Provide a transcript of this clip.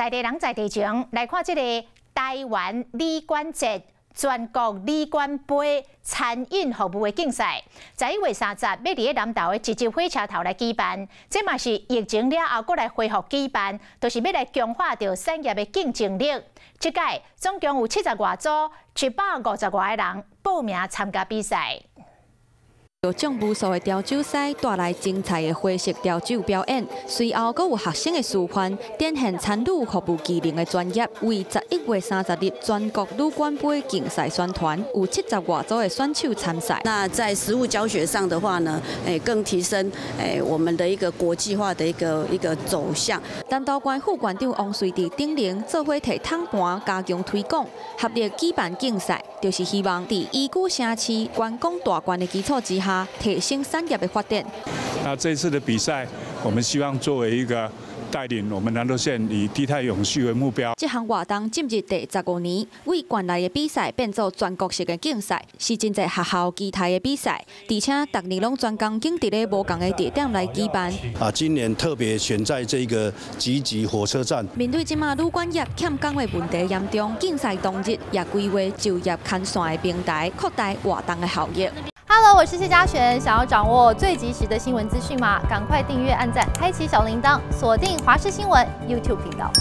在地人在地情，來看這个台灣旅館節全國旅館杯餐飲服務的競賽，11月30欲佇咧南投的集集火車頭來舉辦。這嘛是疫情了後，閣來恢復舉辦，就是欲來強化著產業的競爭力。這屆總共有70外組，150外个人報名參加比賽。有獎無數的調酒師帶來精彩的花式調酒表演，隨後閣有學生的示範，展現餐旅服務技能的專業。為11月30日全國旅館杯競賽宣傳，有70外組的選手參賽。那在實務教學上的話呢，更提升我們的一個國際化的一個走向。南投縣副縣長王瑞智等人做伙提桶盤加強推廣，合力舉辦競賽，就是希望佇宜居城市觀光大縣的基礎之下，提升產業的發展。那這次的比賽，我們希望作為一個帶領我們南投縣以低碳永續為目標。這項活動進入第15年，為縣內的比賽變做全國性的競賽，是真濟學校期待的比賽，而且逐年攏專工揀佇咧無仝的地點來舉辦。啊，今年特別選在這個集集火車站。面對這馬旅館業欠工的問題嚴重，競賽當日也規劃就業牽線的平台，擴大活動的效益。 Hello，我是謝嘉璇。想要掌握最及時的新聞資訊嗎？趕快訂閱、按讚、開啟小鈴鐺，鎖定華視新聞 YouTube 頻道。